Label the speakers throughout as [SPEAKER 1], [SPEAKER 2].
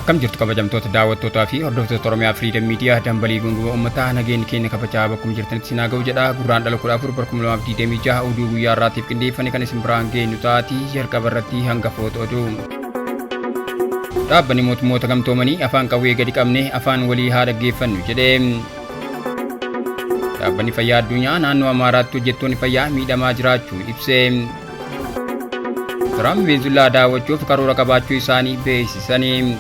[SPEAKER 1] Akkam jirtu kabajamtoota daawwattootaa fi hordoftoota Oromiyaa Freedom Media, dambalii gunguma uummataa, nageenyi keenya kabajaa bakkuma jirtanitti isin haa ga'u jedha. Gurraandhala 14 bara 2026 oduu guyyaa har'aatiif qindeeffame kan isin biraan geenyu taati. Jalqaba irratti hangafoota oduu. Dhaabbanni mootummoota gamtoomanii afaan qawwee gadi qabne afaan walii haa dhaggeeffannu jedhe. Dhaabbanni fayyaa addunyaa naannoo Amaaraatti hojjettoonni fayyaa miidhamaa jiraachuu ibse. Tiraamp Venezuelaa daawwachuuf karoora qabaachuu isaanii beeksisanii.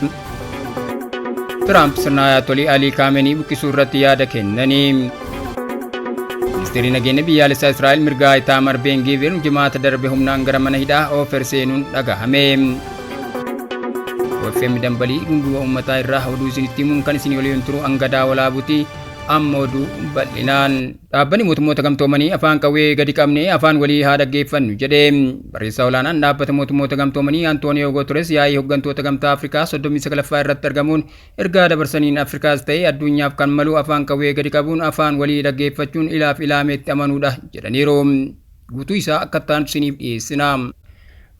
[SPEAKER 1] Tiraamp sirna Ayatolii Alii Kaamenii buqqisuu irratti yaada kennanii. Ministeerri nageenya biyyaalessaa Israa'el mirgaa Itaamar Ben Gvir jimaata darbe humnaan gara mana hidhaa Ofer seenuun dhagahame. OFM dambalii gunguma uummataa irraa oduu isinitti himuun kan isin waliin turu Angadaa Walaabuti. Amma oduu bal'inaan. Dhaabbanni mootummoota gamtoomanii afaan qawwee gadi qabne afaan walii haa dhaggeeffannu jedhe. Barreessaa olaanaan dhaabbata mootummoota gamtoomanii Antooniyoo Guterres yaa'ii hooggantoota gamtaa Afrikaa 39ffaa irratti argamuun ergaa dabarsaniin, Afrikaas ta'e addunyaaf kan malu afaan qawwee gadi qabuun afaan walii dhaggeeffachuun ilaaf ilaameetti amanuudha jedhaniiru. Guutuu isaa akka ta'an isiniif dhiyeessina.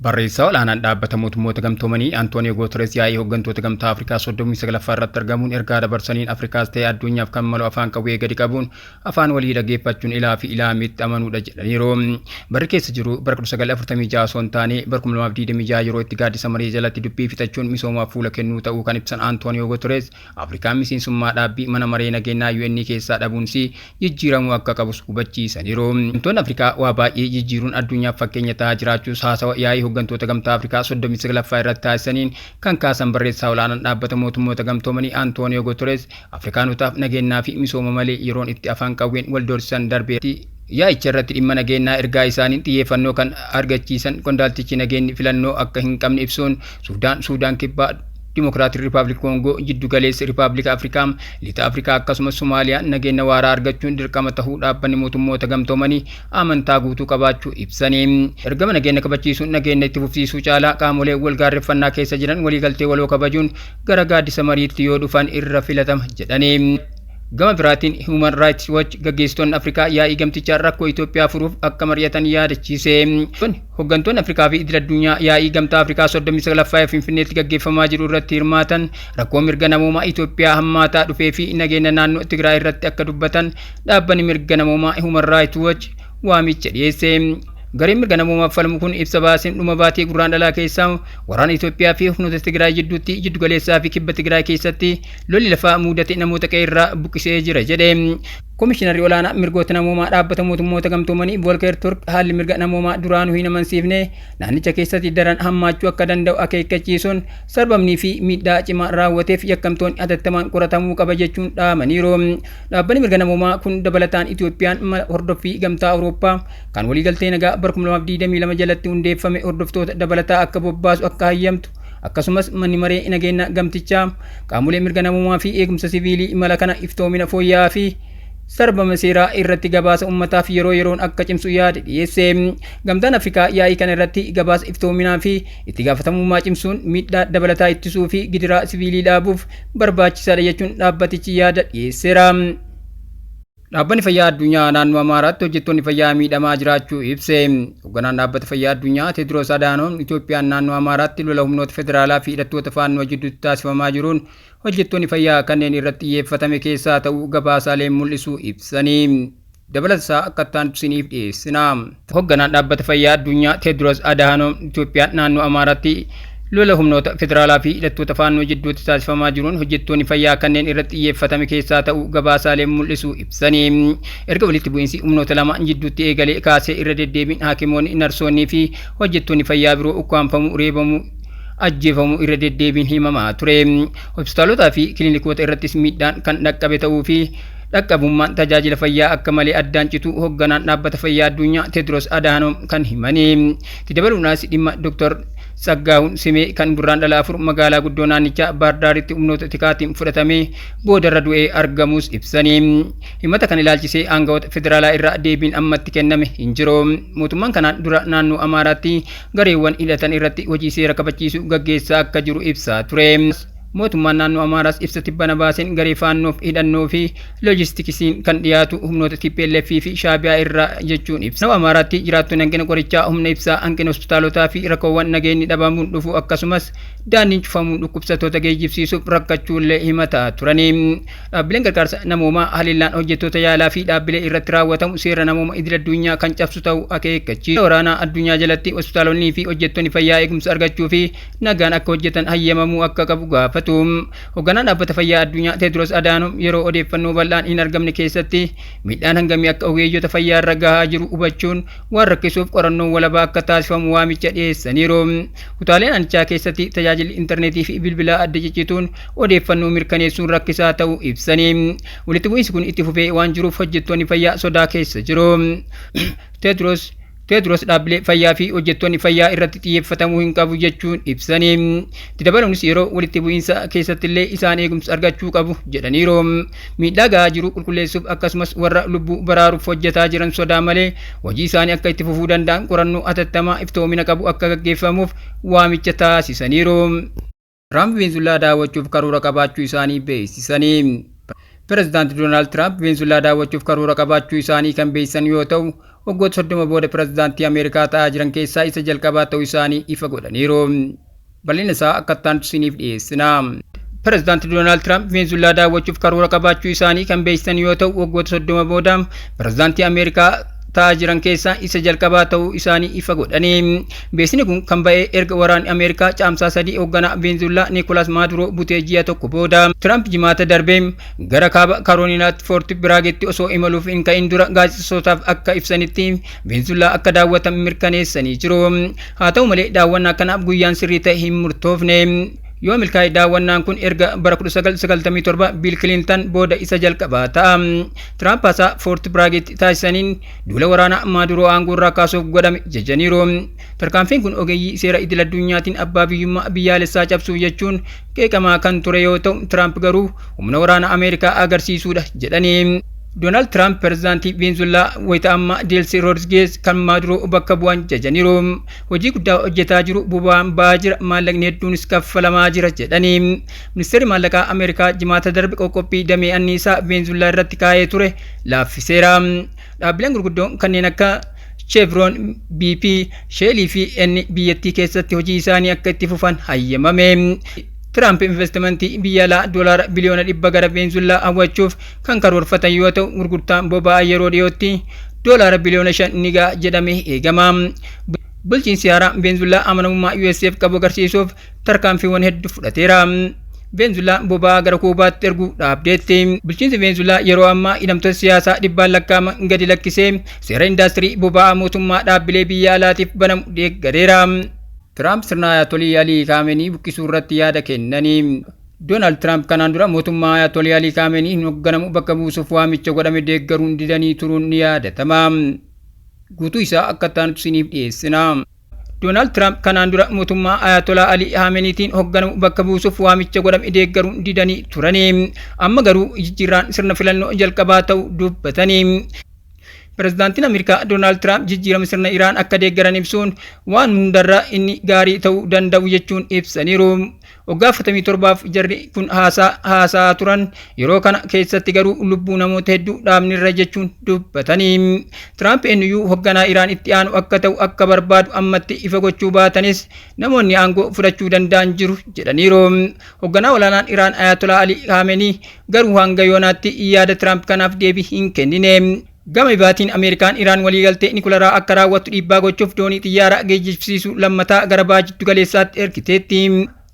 [SPEAKER 1] Barreessaa olaanaan dhaabbata mootummoota gamtoomanii Antooniyoo Guterres yaa'ii hooggantoota gamtaa Afrikaa 39ffaa irratti argamuun ergaa dabarsaniin, Afrikaas ta'e addunyaaf kan malu afaan qawwee gadi qabuun afaan walii dhaggeeffachuun ilaa fi ilaameetti amanuudha jedhaniiru. Barri keessa jiru bara 1946 osoo hin taane bara 2026 yeroo itti gaaddisa marii jalatti dubbii fixachuun misoomaaf fuula kennuu ta'uu kan ibsan Antooniyoo Guterres, Afrikaan miseensummaa dhaabbii mana maree nageenyaa UN keessaa dhabuunsi jijjiiramuu akka qabus hubachiisaniiru. Hooggantoonni Afrikaa waa baay'ee jijjiiruun addunyaaf fakkeenya ta'aa jiraachuus haasawa yaa'ii hooggantoota gamtaa Afrikaa 39ffaa irratti taasisaniin kan kaasan barreessaa olaanaan dhaabbata mootummoota gamtoomanii Antooniyoo Guterres, Afrikaanotaaf nageenyaa fi misooma malee yeroon itti afaan qawween wal doorsisan darbee. Yaa'icha irratti dhimma nageenyaa ergaa isaaniin xiyyeeffannoo kan argachiisan qondaaltichi, nageenyi filannoo akka hin qabne ibsuun Suudaan, Suudaan Kibbaa, Dimokiraatik Rippaabilik Koongoo, Jiddu Galeessa Rippaabilika Afrikaa, Lixa Afrikaa akkasumas Somaaliyaan nageenya waaraa argachuun dirqama ta'uu dhaabbanni mootummoota gamtoomanii amantaa guutuu qabaachuu ibsanii. Ergama nageenya kabachiisuun nageenya itti fufsiisuu caalaa qaamolee wal gaarreffannaa keessa jiran waliigaltee waloo kabajuun gara gaaddisa mariitti yoo dhufan irra filatama jedhanii. Gama biraatiin Human Rights Watch gaggeessitoonni Afrikaa yaa'ii gamtichaa rakkoo Itoophiyaa furuuf akka mari'atan yaadachiise. Hooggantoonni Afrikaa fi idil addunyaa yaa'ii gamtaa Afrikaa 39ffaa Finfinneetti gaggeeffamaa jiru irratti hirmaatan rakkoo mirga namoomaa Itoophiyaa hammaataa dhufee fi nageenya naannoo Tigraay irratti akka dubbatan dhaabbanni mirga namoomaa Human Rights Watch waamicha dhiyeesse. Gareen mirga namoomaaf falmu kun ibsa baaseen, dhuma baatii Gurraandhalaa keessaa waraana Itoophiyaa fi humnoota Tigraay jidduutti jiddu galeessaa fi kibba Tigraay keessatti lolli lafaa mudate namoota qe'eerraa buqqisee jira jedhe. Komishinarri olaanaa mirgoota namoomaa dhaabbata mootummoota gamtoomanii Volker Turk haalli mirga namoomaa duraanuu hin amansiifne naannicha keessatti daran hammaachuu akka danda'u akeekkachiisuun, sarbamnii fi miidhaa cimaa raawwateef yakkamtoonni hatattamaan qoratamuu qaba jechuun dhaamaniiru. Dhaabbanni mirga namoomaa kun dabalataan Itoophiyaan mala hordoffii gamtaa Awurooppaa kan waliigaltee nagaa bara 2022 jalatti hundeeffame hordoftoota dabalataa akka bobbaasu akka hayyamtu, akkasumas manni maree nageenya gamtichaa qaamolee mirga namoomaa fi eegumsa siviilii imala kana iftoomina fooyya'aa fi sarbama seeraa irratti gabaasa ummataaf yeroo yeroon akka cimsu yaada dhiyeesse. Gamtaan Afrikaa yaa'ii kana irratti gabaasa iftoominaa fi itti gaafatamummaa cimsuun miidhaa dabalataa ittisuu fi gidiraa siviilii dhaabuuf barbaachisaadha jechuun dhaabbatichi yaada dhiyeesseera. Dhaabbanni fayyaa addunyaa naannoo Amaaraatti hojjettoonni fayyaa miidhamaa jiraachuu ibse. Hoogganaan dhaabbata fayyaa addunyaa Teediroos Adhaanoom Itoophiyaan naannoo Amaaraatti lola humnoota federaalaa fi hidhattoota faannoo jidduutti taasifamaa jiruun hojjettoonni fayyaa kanneen irratti xiyyeeffatame keessaa ta'uu gabaasaaleen mul'isu ibsanii. Dabalatasaa akka ta'an isiniif dhiyeessina. Hoogganaan dhaabbata fayyaa addunyaa Teediroos Adhaanoom Itoophiyaan naannoo Amaaraatti lola humnoota federaalaa fi hidhattoota faannoo jidduutti taasifamaa jiruun hojjettoonni fayyaa kanneen irratti xiyyeeffatame keessaa ta'uu gabaasaaleen mul'isu ibsanii. Erga walitti bu'iinsi humnoota lamaan jidduutti eegalee kaasee irra deddeebiin haakimoonni, narsoonnii fi hojjettoonni fayyaa biroo ukkaamfamuu, reebamuu, ajjeefamuu irra deddeebiin himamaa ture. Hospitaalotaa fi kiliinikoota irrattis miidhaan kan dhaqqabe ta'uu fi dhaqqabummaan tajaajila fayyaa akka malee addaan citu hoogganaan dhaabbata fayyaa addunyaa Teediroos Adhaanoom kan himanii. Itti dabaluunis dhimma Dr. Tsaggaahun Simee kan Gurraandhala 4 magaalaa guddoo naannichaa Baardaaritti humnoota tikaatiin fudhatamee boodarra du'ee argamus ibsanii. Himata kan ilaalchisee aangawoota federaalaa irraa deebiin ammatti kenname hin jiru. Mootummaan kanaan dura naannoo Amaaraatti gareewwan hidhatan irratti hojii seera kabachiisuu gaggeessaa akka jiru ibsaa ture. Mootummaan naannoo Amaaraas ibsa tibbana baaseen garee Faannoof hidhannoo fi loojistikisiin kan dhiyaatu humnoota TPLF fi Shaabiyaa irraa jechuun ibsa. Naannoo Amaaraatti jiraattonni hanqina qorichaa, humna ibsaa, hanqina hospitaalotaa fi rakkoowwan nageenyi dhabamuun dhufu akkasumas daandiin cufamuun dhukkubsattoota geejjibsiisuuf rakkachuullee himataa turani. Dhaabbileen gargaarsa namoomaa haleellaan hojjettoota yaalaa fi dhaabbilee irratti raawwatamu seera namooma idil addunyaa kan cabsu ta'uu akeekkachiisa. Waraanaa addunyaa jalatti hospitaalonni fi hojjettoonni fayyaa eegumsa argachuu fi nagaan akka hojjetan hayyamamuu akka qabu gaafatu. Hoogganaan dhaabbata fayyaa addunyaa Teedros Adaanom yeroo odeeffannoo bal'aan hin argamne keessatti miidhaan hangamii akka ogeeyyota fayyaa irra gahaa jiru hubachuun waan rakkisuuf qorannoon walabaa akka taasifamu waamicha dhiyeessaniiru. Kutaaleen aanichaa keessatti tajaajilli intarneetii fi bilbilaa adda ciccituun odeeffannoo mirkaneessuun rakkisaa ta'uu ibsanii. Walitti bu'iinsi kun itti fufee waan jiruuf hojjettoonni fayyaa sodaa keessa jiru. Teedros dhaabbilee fayyaa fi hojjettoonni fayyaa irratti xiyyeeffatamuu hin qabu jechuun ibsanii. Itti dabaluunis yeroo walitti bu'iinsa keessattillee isaan eegumsa argachuu qabu jedhaniiru. Miidhaa gahaa jiru qulqulleessuuf akkasumas warra lubbuu baraaruuf hojjetaa jiran sodaa malee hojii isaanii akka itti fufuu danda'an qorannoo hatattamaa iftoomina qabu akka gaggeeffamuuf waamicha taasisaniiru. Tiraamp Veenzuweelaa daawwachuuf karoora qabaachuu isaanii beeksisanii. Pireezidaanti Doonaald Tiraamp Veenzuweelaa daawwachuuf karoora qabaachuu isaanii kan beeksisan yoo ta'u, waggoota 30 booda pireezidaantii Ameerikaa ta'aa jiran keessaa isa jalqabaa ta'uu isaanii ifa godhaniiru. Bal'ina isaa akka itti isiniif dhiyeessina. Pireezidaanti Doonaald Tiraamp Veenzuweelaa daawwachuuf karoora qabaachuu isaanii kan beeksisan yoo ta'u, waggoota 30 booda pireezidaantii Ameerikaa ta'aa jiran keessaa isa jalqabaa ta'uu isaanii ifa godhanii. Beeksisni kun kan ba'e erga waraanni Ameerikaa caamsaa 3 hoogganaa Veenzuweelaa Niikolaas Maaduroo butee ji'a tokko booda. Tiraamp jimaata darbee gara kaaba Karoolinaatti Foort Biraagetti osoo imaluuf hin ka'in dura gaazexeessootaaf akka ibsanitti Veenzuweelaa akka daawwatan mirkaneessanii jiru. Haa ta'u malee daawwannaa kanaaf guyyaan sirrii ta'e hin murtoofne. Yoo milkaa'e daawwannaan kun erga bara 1997 Biil Kilintan booda isa jalqabaa ta'a. Tiraamp haasaa Foort Biraagetti taasisaniin duula waraanaa Maaduroo aangoo irraa kaasuuf godhame jajaniiru. Tarkaanfiin kun ogeeyyii seera idil addunyaatiin abbaa biyyummaa biyyaalessaa cabsuu jechuun qeeqamaa kan ture yoo ta'u, Tiraamp garuu humna waraanaa Ameerikaa agarsiisuudha jedhanii. Doonaald Tiraamp pireezidaantii Veenzuweelaa wayita ammaa Deelsi Roodrigeez kan Maaduroo bakka bu'an jajaniiru. Hojii guddaa hojjetaa jiru, boba'aan ba'aa jira, maallaqni hedduunis kaffalamaa jira jedhanii. Ministeerri maallaqaa Ameerikaa jimaata darbe qoqqophii damee anniisaa Veenzuweelaa irratti kaa'ee ture laaffiseera. Dhaabbileen gurguddoon kanneen akka Chevron, BP, Shell fi N biyyattii keessatti hojii isaanii akka itti fufan hayyamame. Tiraamp investimentii biyya alaa doolaara biliyoona 100 gara Veenzuweelaa hawwachuuf kan karoorfatan yoo ta'u, gurgurtaan boba'aa yeroo dhiyootti doolaara biliyoona 5 ni ga'a jedhamee eegama. Bulchiinsi haaraa Veenzuweelaa amanamummaa USAf qabu agarsiisuuf tarkaanfiiwwan hedduu fudhateera. Veenzuweelaan boba'aa gara Kuubaatti erguu dhaabdeetti. Bulchiinsi Veenzuweelaa yeroo ammaa hidhamtoota siyaasaa dhibbaan lakkaa'aman gadi lakkisee seera indaastirii boba'aa mootummaa dhaabbilee biyya alaatiif banamu deeggareera. Tiraamp sirna Ayatolii Alii Kaamenii buqqisuu irratti yaada kennanii. Doonaald Tiraamp kanaan dura mootummaa Ayatolii Alii Kaamenii hin hoogganamu bakka buusuuf waamicha godhame deeggaruun didanii turuun ni yaadatama. Guutuu isaa akka taanutti isiniif dhiyeessina. Doonaald Tiraamp kanaan dura mootummaa Ayatolaa Alii Haameniitiin hoogganamu bakka buusuuf waamicha godhame deeggaruun didanii turanii. Amma garuu jijjiirraan sirna filannoo jalqabaa ta'uu dubbatanii. Pireezidaantiin Ameerikaa Doonaald Tiraamp jijjiirama sirna Iraan akka deeggaran ibsuun waan hundarra inni gaarii ta'uu danda'u jechuun ibsaniiru. Waggaa 47f jarri kun haasaa turan, yeroo kana keessatti garuu lubbuu namoota hedduu dhaabnirra jechuun dubbatanii. Tiraamp eenyuyyuu hoogganaa Iraan itti aanu akka ta'u akka barbaadu ammatti ifa gochuu baatanis namoonni aangoo fudhachuu danda'an jiru jedhaniiru. Hoogganaa olaanaan Iraan Ayatolaa Ali Haamenii garuu hanga yoonaatti yaada Tiraamp kanaaf deebii hin kennine. Gama ibaatiin Ameerikaan Iraan waliigaltee Nikularaa akka raawwattu dhiibbaa gochuuf doonii xiyyaaraa geejjibsiisu lammataa gara baha jiddu galeessaatti ergiteetti.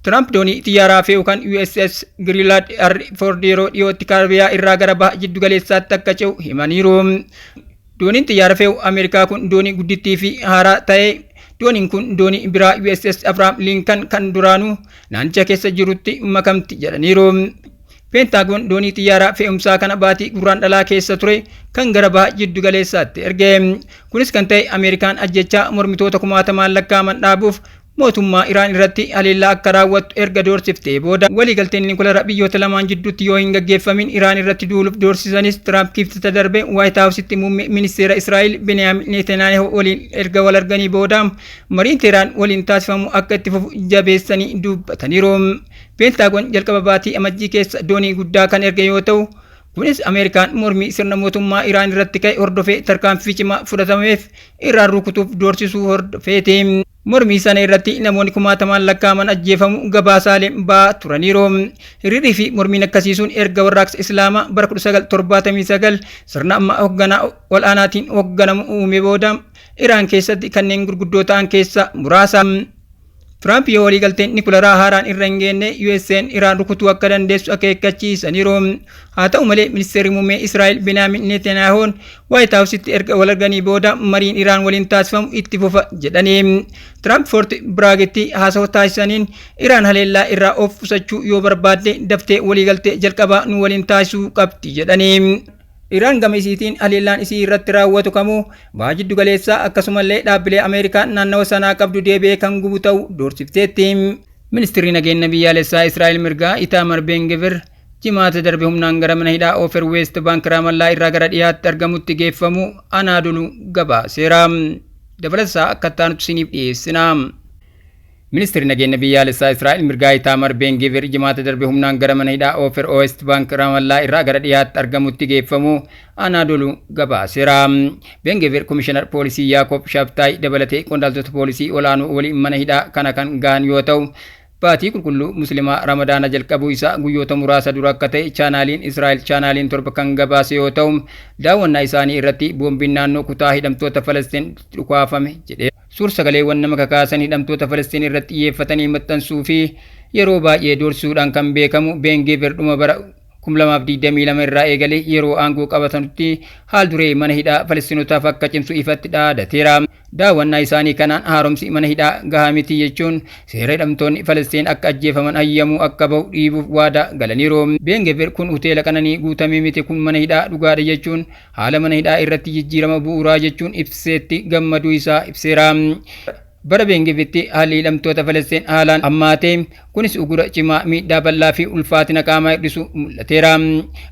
[SPEAKER 1] Tiraamp doonii xiyyaaraa fe'u kan USS Giriilaad R. Ford yeroo dhiyootti Kaaribiyaa irraa gara baha jiddu galeessaatti akka ce'u himaniiru. Dooniin xiyyaara fe'u Ameerikaa kun doonii guddittii fi haaraa ta'e. Dooniin kun doonii biraa USS Abraham Lincoln kan duraanuu naannicha keessa jirutti makamti jedhaniiru. Peentaagoon doonii xiyyaaraa fe'umsaa kana baatii gurraan dhalaa keessa ture kan gara baha jiddu galeessaatti erge. Kunis kan ta'e Ameerikaan ajjechaa mormitoota kumaatamaan lakkaa'aman dhaabuuf Mootummaa Iraan irratti haleellaa akka raawwattu erga doorsiftee booda, waliigalteen Nikulara biyyoota lamaan jidduutti yoo hin gaggeeffamin Iraan irratti duuluuf doorsisanis, Tiraamp Kibxata darbe Waayit Haawusitti muummee ministeera Israa'el Beniyaamin Netanyahu waliin erga wal arganii booda mariin Teheraan waliin taasifamu akka itti fufu jabeessanii dubbataniiru. Peentaagoon jalqaba baatii Amajjii keessa doonii guddaa kan erge yoo ta'u, kunis Ameerikaan mormii sirna mootummaa Iraan irratti ka'e hordofee tarkaanfii cimaa fudhatameef Iraan rukutuuf doorsisuu hordofeeti. Mormii sana irratti namoonni kumaatamaan lakkaa'aman ajjeefamu gabaasaaleen ba'aa turaniiru. Hiriirrii fi mormiin akkasii sun erga warraaqsa Islaamaa bara 1979 sirna amma hoogganaa ol'aanaatiin hoogganamu uume booda Iraan keessatti kanneen gurguddoo ta'an keessaa muraasa. Tiraamp yoo waliigalteen nikularaa haaraan irra hin geenne USA'n Iraan rukutuu akka dandeessu akeekkachiisaniiru. Haa ta'u malee, ministeerri muummee Israa'el Benaamin Netanyahuun Waayit Haawusitti erga wal arganii booda mariin Iraan waliin taasifamu itti fufa jedhanii. Tiraamp Foort Biraagitti haasawa taasisaniin Iraan haleellaa irraa of qusachuu yoo barbaadde daftee waliigaltee jalqabaa nu waliin taasisuu qabdi jedhanii. Iraan gama isiitiin haleellaan isii irratti raawwatu kamuu Baha Jiddu Galeessaa akkasumallee dhaabbilee Ameerikaan naannawa sanaa qabdu deebi'ee kan gubu ta'uu doorsifteetti. Ministirri Nageenya Biyyaalessaa Israa'el mirgaa Itaamar Ben-Gvir Jimaata darbe humnaan gara mana hidhaa Ofer Weest Baank Raamallaa irraa gara dhiyaatti argamutti geeffamuu Anaadolu gabaaseera. Dabalatasaa akka itti aanutti isiniif dhiyeessina. Ministirri Nageenya Biyyaalessaa Israa'el mirgaa Itaamar Ben-Gvir Jimaata darbe humnaan gara mana hidhaa Ofer West Bank Raamallaa irraa gara dhiyaatti argamutti geeffamuu Anaadolu gabaaseera. Ben-Gvir Komishinar Poolisii Yaakoob Shabtaay dabalatee qondaaltota poolisii olaanoo waliin mana hidhaa kana kan gahan yoo ta'u, baatii qulqulluu Muslimaa Ramadaana jalqabuu isaa guyyoota muraasa dura akka ta'e chaanaaliin Israa'el chaanaaliin 7 kan gabaase yoo ta'u, daawwannaa isaanii irratti boombiin naannoo kutaa hidhamtoota Falastiin dhukaafame jedheera. Suur-sagaleewwan nama kakaasan hidhamtoota Falastiin irratti xiyyeeffatanii maxxansuu fi yeroo baay'ee doorsisuudhaan kan beekamu Ben-Gvir dhuma bara 2022 irraa eegalee yeroo aangoo qabatanutti haal duree mana hidhaa Falastinotaaf akka cimsu ifatti dhaadateera. Daawwannaa isaanii kanaan haaromsi mana hidhaa gahaa miti jechuun seera hidhamtoonni Falastiin akka ajjeefaman hayyamuu akka bahu dhiibuuf waadaa galaniiru. Ben-Gvir kun hoteela qananii guutame miti, kun mana hidhaa dhugaadha jechuun haala mana hidhaa irratti jijjiirama bu'uuraa jechuun ibseetti gammaduu isaa ibseera. Bara Bengivitti haalli hidhamtoota Falastiin haalaan hammaate, kunis ugura cimaa, miidhaa bal'aa fi ulfaatina qaamaa hir'isu mul'ateera.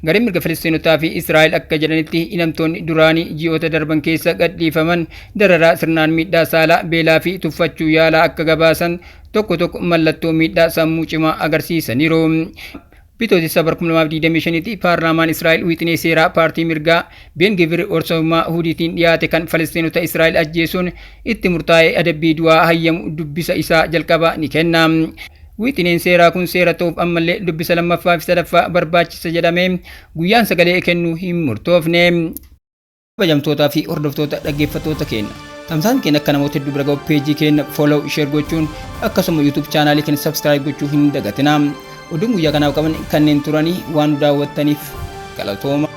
[SPEAKER 1] Gareen mirga Filistiinotaa fi Israa'el akka jedhanitti hidhamtoonni duraanii ji'oota darban keessa gadhiifaman dararaa sirnaan, miidhaa saalaa, beelaa fi tuffachuu yaalaa akka gabaasan, tokko tokko mallattoo miidhaa sammuu cimaa agarsiisaniiru. Bitootessa bara 2025tti paarlaamaan Israa'el wixinee seeraa paartii mirgaa Ben Gvir horsummaa Hudiitiin dhiyaate kan Falastiinota Israa'el ajjeesuun itti murtaa'e adabbii du'aa hayyamu dubbisa isaa jalqabaa ni kenna. Wixineen seeraa kun seera ta'uuf ammallee dubbisa lammaffaa fi sadaffaa barbaachisa jedhamee guyyaan sagalee kennuu hin murtoofne. Kabajamtootaa fi hordoftoota dhaggeeffattoota keenya, tamsaasni keenya akka namoota hedduu bira ga'u peejii keenya follow, share gochuun akkasuma YouTube chaanaalii keenya subscribe gochuu hin dagatinaa. Oduun guyyaa kanaaf qaban kanneen turanii, waan nu daawwattaniif galatooma.